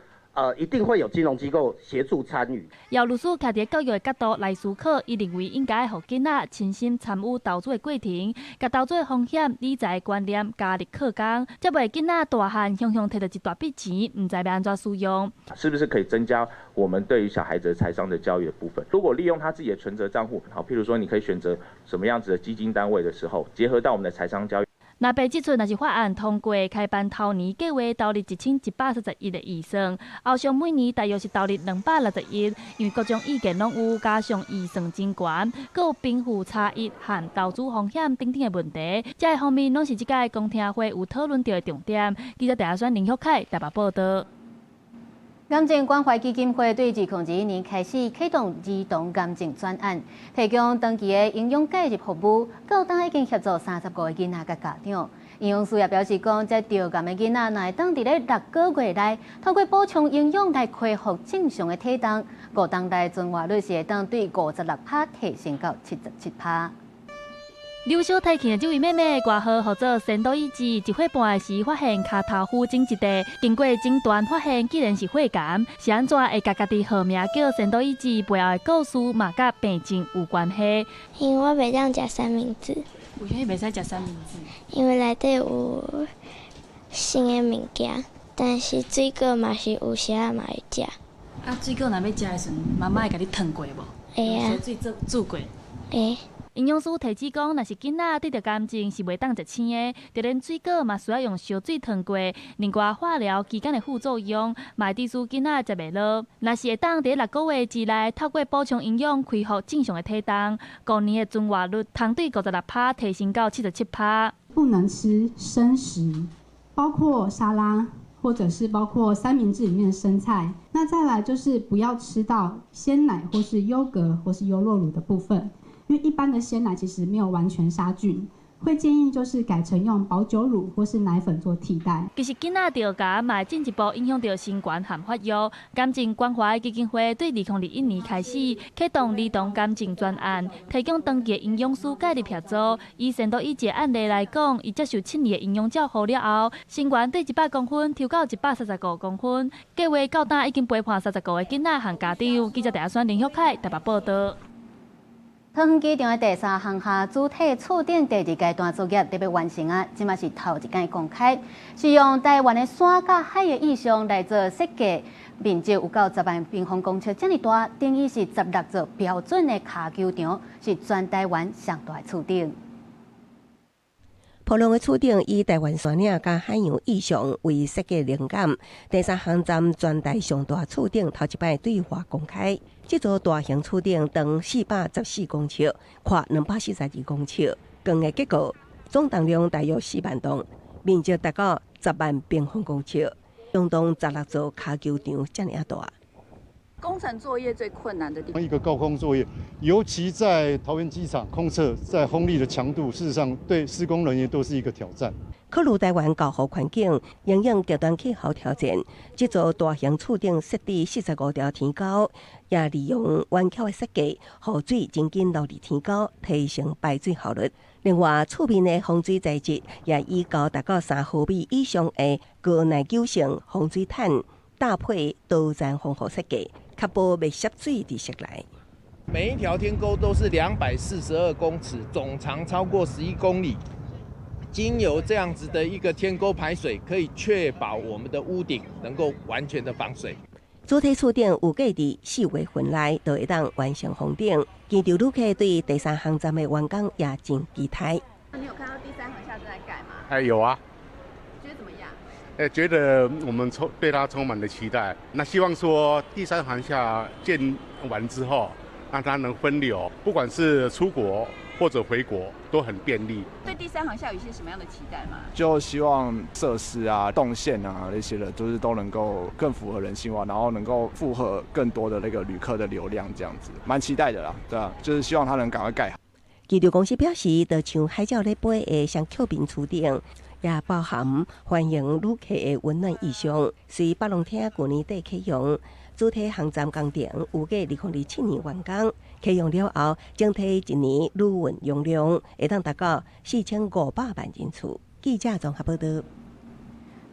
一定會有金融機構協助參與。姚律師徛佇教育的角度來思考，伊認為應該予囡仔親身參與投資的過程，共投資的風險、理財觀念加入課綱，才袂囡仔大漢雄雄提著一大筆錢，毋知欲按怎使用。是不是可以增加我們對於小孩子財商的教育的部分？如果利用他自己的存摺賬戶，好，譬如說你可以選擇什麼樣子的基金單位的時候，結合到我們的財商教育。藍白這次若是法案通過，開班頭年計劃投入1130億的預算，後續每年大約是投入260億，因為各種意見攏有，加上預算真懸，閣有貧富差異和投資風險等等的問題，這个方面攏是這屆公聽會有討論著的重點。記者鄭亞選、林旭凱台北報導。癌症關懷基金會對2021年開始啟動兒童癌症專案，提供長期的營養介入服務，到今已經協助35個囡仔佮家長。營養師也表示講，這著癌的囡仔若會當佇咧6個月內，透過補充營養來恢復正常的體重，5冬內存活率是會當對56趴提升到77趴。劉小提琴的這位妹妹，外號號做仙度伊子，1歲半時發現跤頭趺整一塊，經過診斷發現竟然是血癌，是按怎會共家己號名叫仙度伊子？背後的故事嘛，佮病症有關係。因為我袂當食三明治。為啥物袂使食三明治？因為內底有腥的物件，但是水果嘛是有時仔嘛會食。啊，水果若欲食的時陣，媽媽會共你燙過無？會啊。燒水煮煮過。會。營養師提醒講，若是囡仔得著癌症是袂當食生的，就連水果嘛需要用燒水燙過。另外，化療期間的副作用，嘛會致使囡仔食袂落。若是會當佇6個月之內，透過補充營養，恢復正常的體重，5年的存活率通對56趴提升到77趴。不能吃生食，包括沙拉，或者是包括三明治裡面的生菜。那再來就是不要吃到鮮奶或是優格或是優酪乳的部分。因為一般的鮮奶其實沒有完全殺菌，會建議就是改成用保久乳或是奶粉做替代。其實囡仔著癌嘛會進一步影響著身懸和發育。癌症關懷基金會對2021年開始啟動兒童癌症專案，提供長期營養師介入協助。以仙度伊這個案例來講，伊接受7年的營養照護了後，身懸對100公分抽到135公分，計劃到今已經陪伴35個囡仔和家長。記者鄭選林旭凱台北報導。桃園機場的第三航廈主體厝頂第二階段作業得欲完成啊，這馬是頭一擺公開，是用台灣的山佮海的意象來做設計，面積有夠10萬平方公尺遮爾大，等於是16座標準的跤球場，是全台灣上大的厝頂。埔隆的厝頂以台灣山嶺佮海洋意象為設計靈感，第三航站全台上大厝頂頭一擺對外公開。這座大型厝頂長414公尺，闊242公尺，鋼的結構總重量大約4萬噸，面積達到10萬平方公尺，相當16座跤球場遮爾大。工程作業最困難的地方，一個高空作業，尤其在桃園機場空側，在風力的強度，事實上對施工人員都是一個挑戰。考慮台灣高雨環境，因應極端氣候挑戰，這座大型厝頂設置45條天溝，也利用彎曲的設計，予水真緊落佇天溝，提升排水效率。另外，厝面的防水材質也以高達到3毫米以上的高耐久性防水毯，搭配多層防護設計，確保袂澀水佇室內。每一條天溝都是242公尺，總長超過11公里。經由這樣子的一個天溝排水，可以確保我們的屋頂能夠完全的防水。主體厝頂預計佇4月份內就會當完成封頂。機場旅客對第三航站的完工也真期待。你有看到第三航廈正在蓋嗎？哎，有啊。覺得怎麼樣？哎，覺得我們對它充滿了期待。那希望說第三航廈建完之後，讓它能分流，不管是出國或者回國都很便利。對第三航廈有一些什麼樣的期待嗎？就希望設施啊、動線啊那些的，就是都能夠更符合人性化，然後能夠負荷更多的那個旅客的流量，這樣子，蠻期待的啦，對啊，就是希望它能趕快蓋好。機場公司表示，就像海鳥咧飛的雙曲面厝頂，也包含歡迎旅客的溫暖意象。隨北龍廳舊年底啟用，主體航站工程預計2027年完工。啟用了後，整體一年旅運容量會當達到4500萬人次。記者綜合報導。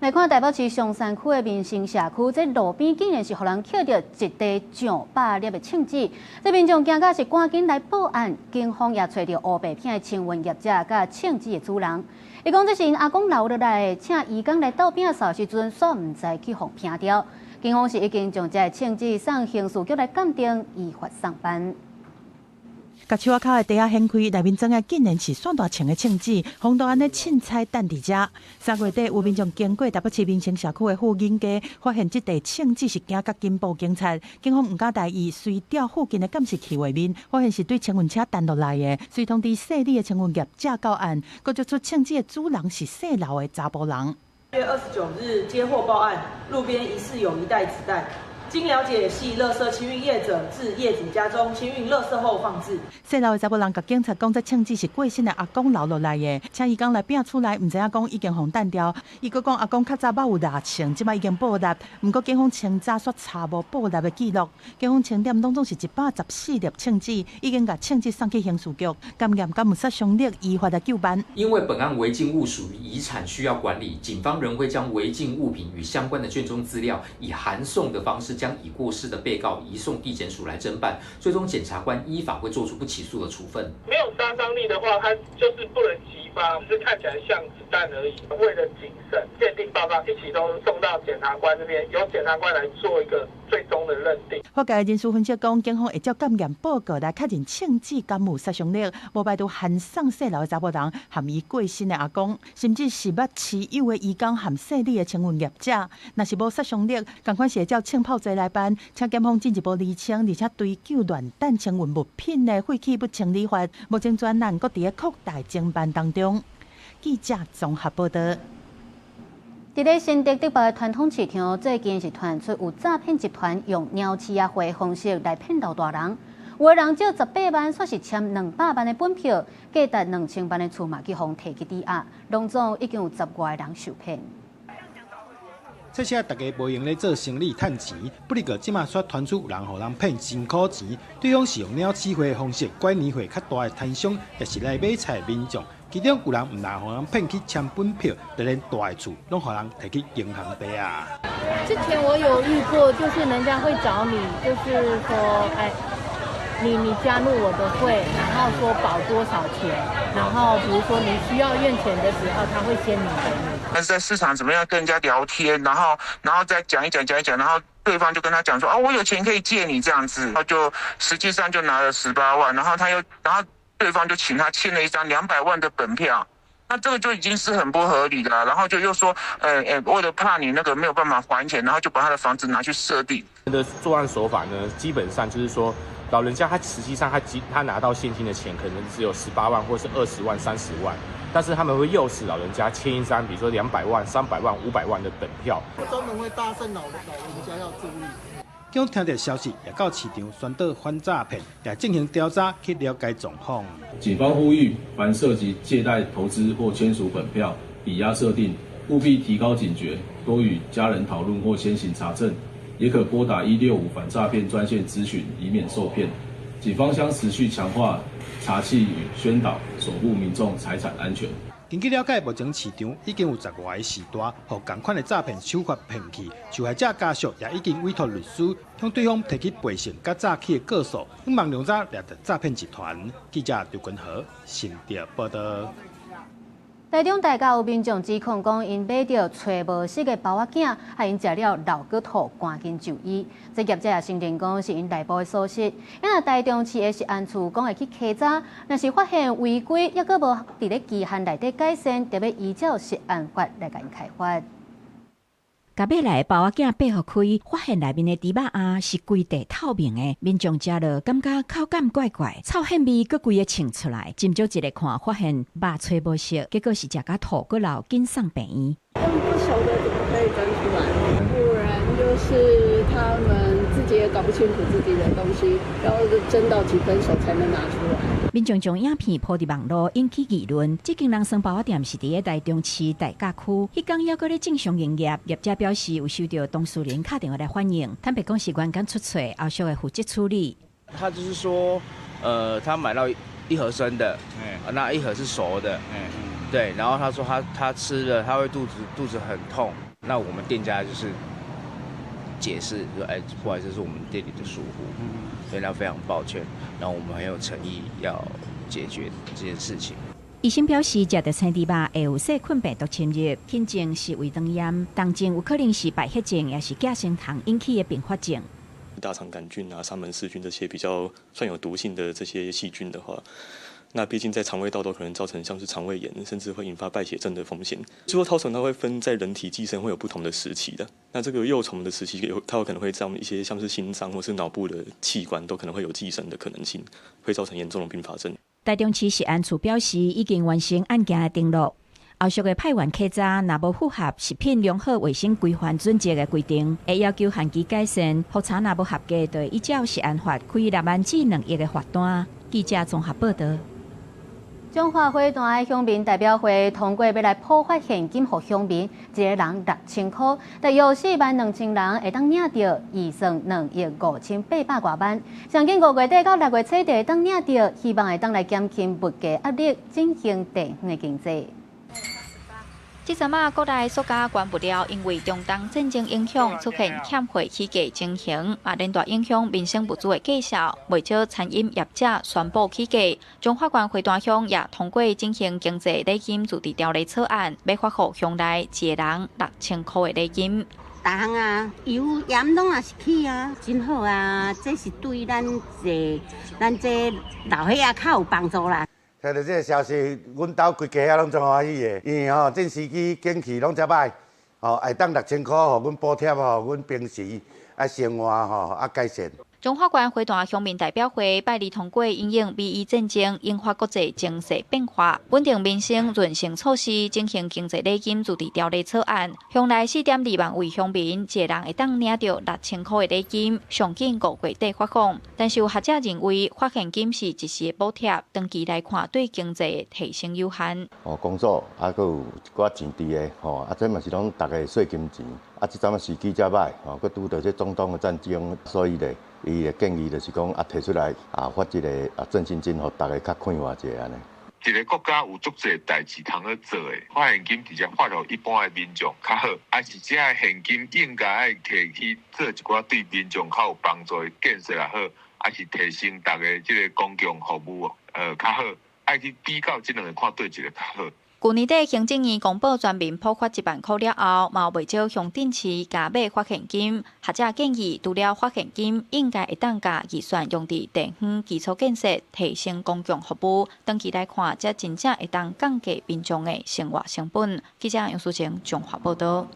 來看台北市松山區的民生社區，這路邊竟然是予人抾著一袋上百粒的秤子，這民眾驚甲是趕緊來報案，警方也揣著烏白騙的清運業者佮秤子的主人。伊講這是𪜶阿公留落來的，請移工來鬥餅掃時陣，煞毋知去予騙著。警方是已經將這个秤子送刑事局來鑑定，依法送辦。共樹仔跤的袋仔掀開，內面裝的竟然是算大秤的秤子，風都按呢凊彩擲佇遮。3月底有民眾經過台北市民生社區的富錦街，發現這袋秤子是驚甲緊報警察。警方毋敢大意，隨調附近的監視器畫面，發現是對清運車彈落來的，隨通知姓李的清運業者到案，閣抓出秤子的主人是姓劉的查埔人。1月29日接獲報案，路邊疑似有一袋子彈。經了解，係垃圾清運業者至業主家中清運垃圾後放置。姓劉的查埔人共警察講，這秤子是過身的阿公留落來的，請移工來拚厝內，毋知影講已經予擲著。伊閣講阿公較早捌有掠秤，這擺已經報立，毋過警方清查煞查無報立的記錄。警方清點攏總是114粒秤子，已經共秤子送去刑事局檢驗，敢有殺傷力，依法來究辦。因為本案違禁物屬於遺產，需要管理，警方仍會將違禁物品與相關的卷宗資料以函送的方式，將已過世的被告移送地檢署來偵辦，最終檢察官依法會做出不起訴的處分。沒有殺傷力的話，它就是不能擊發，只是看起來像子彈而已。為了謹慎，鑑定報告一起都送到檢察官這邊，由檢察官來做一個最終的認定。法界人士分析講，警方會照檢驗報告來確認秤子敢有殺傷力，無排除函送姓劉的查埔人和伊過身的阿公，甚至是捌持有的移工和姓李的清運業者，若是無殺傷力，仝款是會照槍炮罪來辦，請檢方進一步釐清，而且追究亂擲清運物品的廢棄物清理法。目前專案閣佇咧擴大偵辦當中。記者綜合報導。佇咧新竹竹北的傳統市場，最近是傳出有詐騙集團用鳥鼠仔貨方式來騙老大人。有的人借18萬，煞是簽200萬的本票，價值2000萬的厝嘛去予提去抵押，攏總已經有十外个人受騙。這下大家無閒咧做生意趁錢，不過這馬卻傳出有人予人騙辛苦錢，對方是用鳥鼠貨的方式拐年歲較大的攤商，也是來買菜民眾。其中有人毋但予人騙去簽本票，就連大的厝攏予人提去銀行抵押。之前我有遇過，就是人家會找你，就是說，哎，你加入我的會，然後說保多少錢，然後比如說你需要用錢的時候，他會先領給你。但是在市場怎麼樣跟人家聊天，然後再講一講講一講，然後對方就跟他講說，哦，我有錢可以借你這樣子，然後就實際上就拿了十八萬，然後他又，然後對方就請他簽了一張200萬的本票，那這個就已經是很不合理的，然後就又說，為了怕你那個沒有辦法還錢，然後就把他的房子拿去設定。的作案手法呢，基本上就是說，老人家他實際上他拿到現金的錢可能只有十八萬或是20萬、30萬，但是他們會誘使老人家簽一張，比如說200萬、300萬、500萬的本票。專門會搭訕老人家要注意。警方聽到消息，也到市場宣導反詐騙，也進行調查去了解狀況。警方呼籲，凡涉及借貸、投資或簽署本票、抵押設定，務必提高警覺，多與家人討論或先行查證，也可撥打165反詐騙專線諮詢，以免受騙。警方將持續強化查緝與宣導，守護民眾財產安全。根據了解，目前市場已經有十外个時段，予仝款的詐騙手法騙去，受害者家屬也已經委託律師向對方提起賠償佮詐欺的告訴，希望量早掠著詐騙集團。記者劉君豪新竹報道。台中大甲有民眾指控講，𪜶買著揣無色的包仔餅，予𪜶食了流閣吐，趕緊就醫。這業者也承認講是𪜶內部的疏失。若台中市的食安處講會去稽查，若是發現違規，猶閣無佇咧期限內底改善，就欲依照食安法來共𪜶開罰。共買來的包仔餅擘予開，發現內面的豬肉餡是規塊透明的，民眾食落感覺口感怪怪，臭腥味閣規个衝出來。斟酌一下看，發現肉揣無熟，結果是食甲吐閣流，緊送病院。用不熟的怎麼可以蒸出來？不然就是他們自己也搞不清楚自己的東西，要蒸到幾分熟才能拿出來。民眾將影片鋪佇網路，引起議論。這間人參包仔店是佇咧台中市大甲區，彼工猶閣咧正常營業。業者表示有收到當事人敲電話來反映，坦白講是員工出錯，後續會負責處理。他就是說，他買到一盒生的，那一盒是熟的，對，然後他說他吃了他會肚子很痛，那我們店家就是解釋說，哎，不好意思，是我們店裡的疏忽，所以他非常抱歉，然後我們很有誠意要解決這件事情。醫生表示，食著生豬肉會有細菌病毒侵入，輕症是胃腸炎，重症有可能是敗血症，也是寄生蟲引起的併發症。大腸桿菌啊、沙門氏菌這些比較算有毒性的這些細菌的話，那畢竟在腸胃道都可能造成像是腸胃炎，甚至會引發敗血症的風險。最後，絛蟲它會分在人體寄生會有不同的時期的。那這個幼蟲的時期有，它有可能會在一些像是心臟或是腦部的器官都可能會有寄生的可能性，會造成嚴重的併發症。台中市食安處表示，已經完成案件的登錄，後續會派員稽查，若無符合食品良好衛生規範準則的規定，會要求限期改善。複查若無合格，就會依照食安法開6萬至2億的罰單。記者綜合報道。彰化花壇的鄉民代表會通過欲來普發現金予鄉民，一个人6000箍，大約4萬2千人會當領著預算2億5800外萬。上緊5月底到6月初就會當領著，希望會當來減輕物價壓力，振興地方的經濟。這陣仔國內塑膠原物料因為中東戰爭影響出現欠貨起價情形，嘛連帶影響民生物資的價數，袂少餐飲業者宣布起價。彰化縣花壇鄉也通過振興經濟禮金自治條例草案，欲發予鄉內一个人6000箍的禮金。逐項啊，油鹽攏也是起啊，真好啊！這是對咱這老歲仔較有幫助啦。聽著這个消息，阮兜規家仔攏足歡喜的，因為吼這時機景氣攏遮䆀，吼會當6000箍，予阮補貼吼，阮平時啊生活吼啊改善。彰化縣花壇鄉民代表會拜二通過，因應美伊戰爭引發國際情勢變化，穩定民生韌性措施，振興經濟禮金自治條例草案，鄉內4.2萬位鄉民，一个人會當領著6000箍的禮金，上緊5月底發放。但是有學者認為，發現金是一時的補貼，長期來看對經濟提升有限。哦，工作啊，閣有一寡錢佇的吼，啊，這嘛是攏逐家稅金錢，啊，這陣仔時機遮䆀，吼，閣拄著這中東的戰爭，所以咧。伊的建議就是講啊，提出來啊，發這個啊振興金，予逐家較快活者按呢。一个國家有足濟代誌通去做的，發現金直接發予一般的民眾較好，還是這个現金應該愛提去做一寡對民眾較有幫助的建設也好，還是提升逐家這个公共服務較好，愛去比較這兩个看佗一个較好。去年底行政院公布全民普發1萬箍了後，嘛有袂少鄉鎮市加碼發現金。學者建議，除了發現金，應該會當共預算用佇地方基礎建設，提升公共服務。長期來看，才真正會當降低民眾的生活成本。記者楊淑晴彰化報導。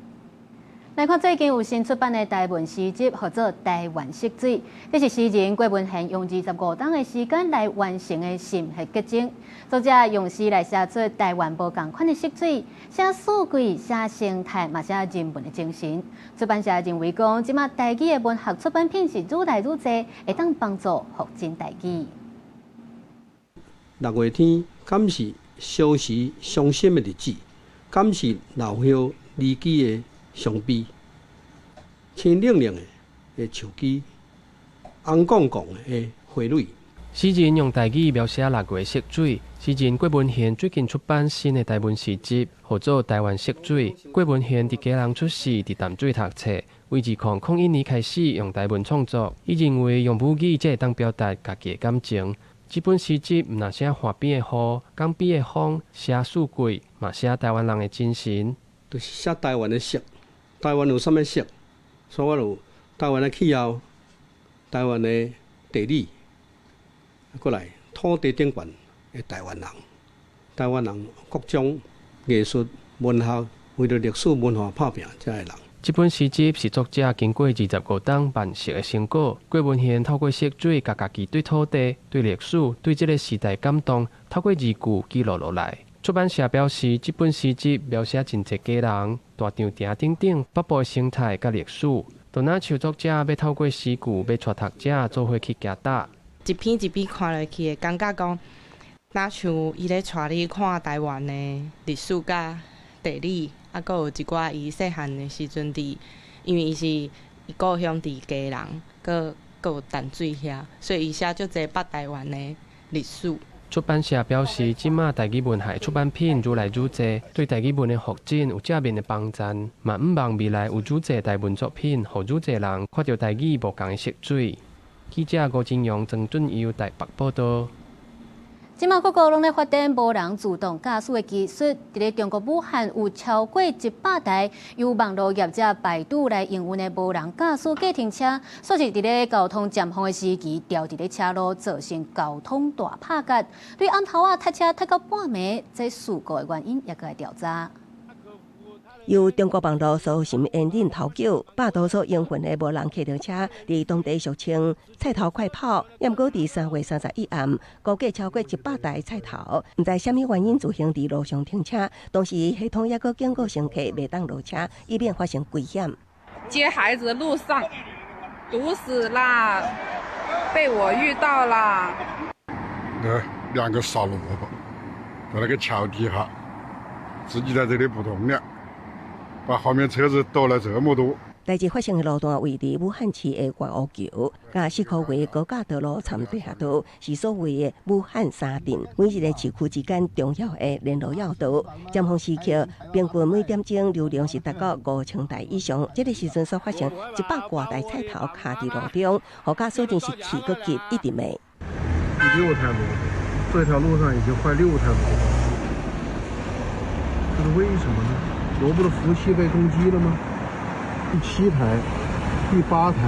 來看最近有新出版的台文詩集，號做《台灣色水》。這是詩人郭文賢用25冬的時間來完成的心血結晶。作者用詩來寫出台灣無仝款的色水，寫四季，寫生態，嘛寫人文的精神。出版社認為講，這馬台語的文學出版品是愈來愈濟，會當幫助復振台語。六月天，敢是消時傷心的日子？敢是老葉離奇的傷悲？青冷冷的樹枝，紅絳絳的花蕊。詩人用台語描寫六月色水。詩人郭文賢最近出版新的台文詩集，號做《台灣色水》。郭文賢佇基隆出世，佇淡水讀冊，為2001年開始用台文創作。伊認為用母語才會當表達家己的感情。這本詩集毋但寫岸邊的雨、江邊的風，寫四季，嘛寫台灣人的精神。就是寫台灣的色，台灣有啥物色？所以我有台灣的氣候、台灣的地理。過來土地頂懸的台灣人，台灣人各種藝術、文學，為著歷史文化拍拚遮的人。這本詩集是作者經過25冬慢熟的成果。郭文賢透過色水，共家己對土地、對歷史、對這个時代感動，透過字句記錄落來。出版社表示，這本詩集描寫真濟基隆、大稻埕等等北部的生態佮歷史。就若像作者欲透過詩句，欲帶讀者做伙去行搭。一篇一篇看落去，會感覺講，若像伊咧帶你看台灣的歷史佮地理，啊，閣有一寡伊細漢的時陣佇，因為伊是伊故鄉佇基隆，閣閣有淡水遐，所以伊寫足濟北台灣的歷史。出版社表示，這馬台語文學出版品愈來愈濟，對台語文的發展有正面的幫助。嘛，向望未來有愈濟台文作品，予愈濟人看著台語無仝的色水。記者吳金陽、曾俊佑台北報導。這馬各國攏咧發展無人自動駕駛的技術。佇咧中國武漢有超過100台由網路業者百度來營運的無人駕駛計程車，煞是佇咧交通尖峰的時期，調佇咧車路，造成交通大拍結。對暗頭仔塞車塞到半暝，這事故的原因也閣來調查。由中國網路搜尋引擎研究，百度所營運的無人客動車，佇當地俗稱“菜頭快跑”。毋過佇3月31暗，估計超過100台菜頭，毋知啥物原因自行佇路上停車，當時系統猶閣警告乘客袂當落車，以免發生危險。接孩子的路上堵死啦，被我遇到啦。那兩個傻蘿蔔在那個橋底下，自己在這裡不動了。把後面車子堵了這麼多。代誌發生的路段位佇武漢市的月湖橋，佮四箍圍高架道路參地下道，是所謂的武漢三鎮，每一个市區之間重要的聯絡要道。尖峰時刻，平均每點鐘流量是達到5000台以上。這个時陣所發生100外台菜頭卡佇路中，予駕駛真是氣閣急，一直罵。第六台摩托，這條路上已經壞六台摩托，這是為什麼呢？蘿蔔的服務器被攻擊了嗎？第七台、第八台、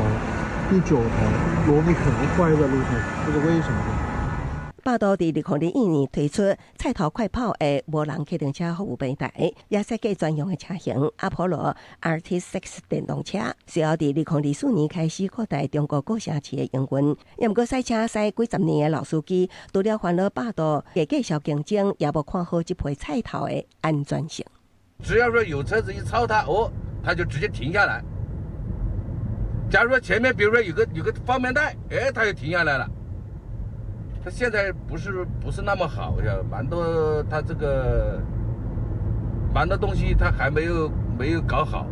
第九台蘿蔔全壞在路上，這是為什麼呢？百度佇2021年推出菜頭快跑的無人客動車服務平台，也設計專用的車型阿波羅 RT6 電動車。隨後佇2024年開始擴大中國各城市的營運。毋過賽車賽幾十年的老司機，除了煩惱百度的繼續競爭，也無看好這批菜頭的安全性。只要說有車子一超它，哦，它就直接停下來。假如說前面，比如說有個方便帶，哎，它就停下來了。它現在不是那麼好，蠻多它這個蠻多東西它還沒有搞好。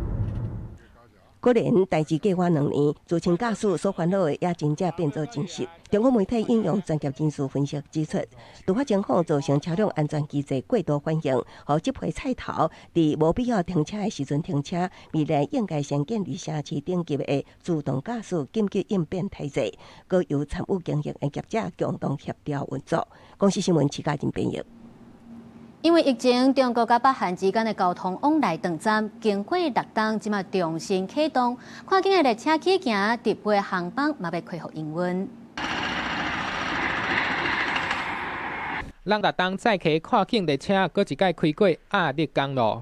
果然，代誌過2年，自動駕駛所煩惱的也真正變做真實。中國媒體引用專業人士分析指出，突發情況造成車輛安全機制過度反應，予這批菜頭佇無必要停車的時陣停車。未來應該先建立城市等級的自動駕駛緊急應變體制，閣由參與經營的業者共同協調運作。公視新聞徐嘉仁編譯。因為疫情，中國佮北韓之間的交通往來斷絕，經過6冬，這馬重新啟動，跨境的列車起行，直飛航班嘛欲恢復營運。咱6冬載客跨境列車，閣一擺開過鴨綠江囉。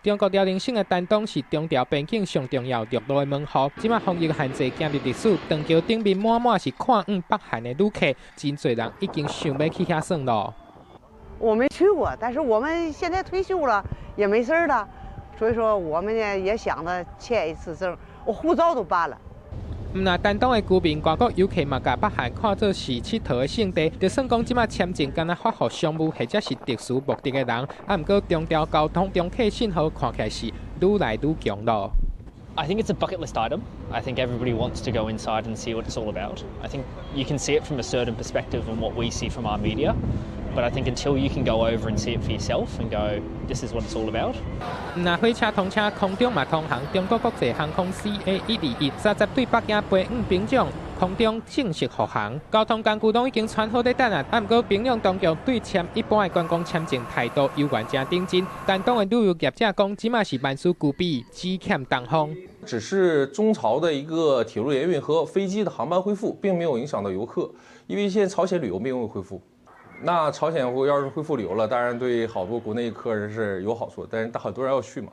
中國遼寧省的丹東是中朝邊境上重要陸路的門戶。這馬防疫限制行入歷史，斷橋頂面滿滿是看往北韓的旅客，真濟人已經想欲去遐耍囉。我沒去過，但是我們現在退休了，也沒事了，所以說我們呢也想著簽一次證，我護照都辦了。毋但丹東的居民，外國遊客嘛，共北韓看做是𨑨迌的勝地。就算講這馬簽證干焦發予商務或者是特殊目的的人，啊，毋過中朝交通中客信號看起來是愈來愈強囉。I think it's a bucket list item. I think everybody wants to go inside and see what it's all about. I think you can see it from a certain perspective on what we see from our media, but I think until you can go over and see it for yourself and go, this is what it's all about. 若火車通車，空中嘛通航。中國國際航空 CA 12130對北京飛往平壤，空中正式復航。交通工具攏已經喘好咧等啊，啊，毋過平壤當局對簽一般的觀光簽證態度猶原誠認真。丹東的旅遊業者講，這馬是萬事俱備，只欠東風。只是中朝的一個鐵路聯運和飛機的航班恢復，並沒有影響到遊客，因為現在朝鮮旅遊並未恢復。那朝鮮要是恢復旅遊了，當然對好多國內客人是有好處，但是很多人要去嘛。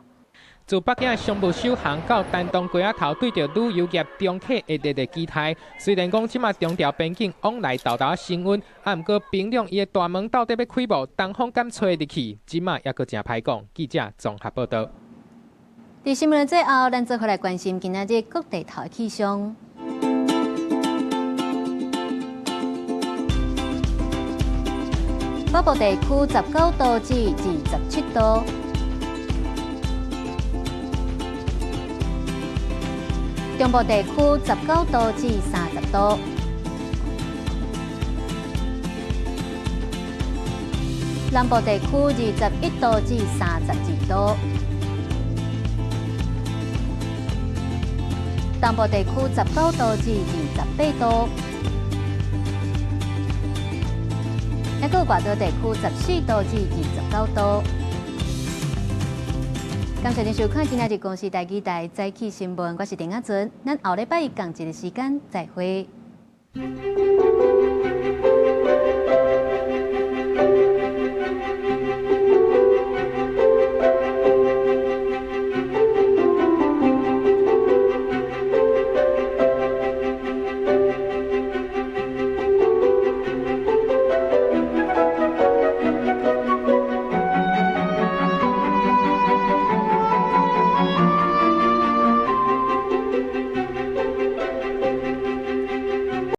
自北京的商務首航到丹東街仔頭，對著旅遊業中客會熱烈期待。雖然講這馬中朝邊境往來沓沓升溫，啊，毋過平壤伊的大門到底欲開無？東風敢吹入去？這馬猶閣誠歹講。記者綜合報導。佇新聞的最後，咱做伙來關心今仔日各地頭的氣象。北部地區19度至27度，中部地區19度至30度，南部地區21度至32度，東部地區19度至28度。抑閣外島地區14度至29度。感謝您收看今仔日公視台語台早起新聞，我是陳亞純，咱後禮拜仝一个時間再會。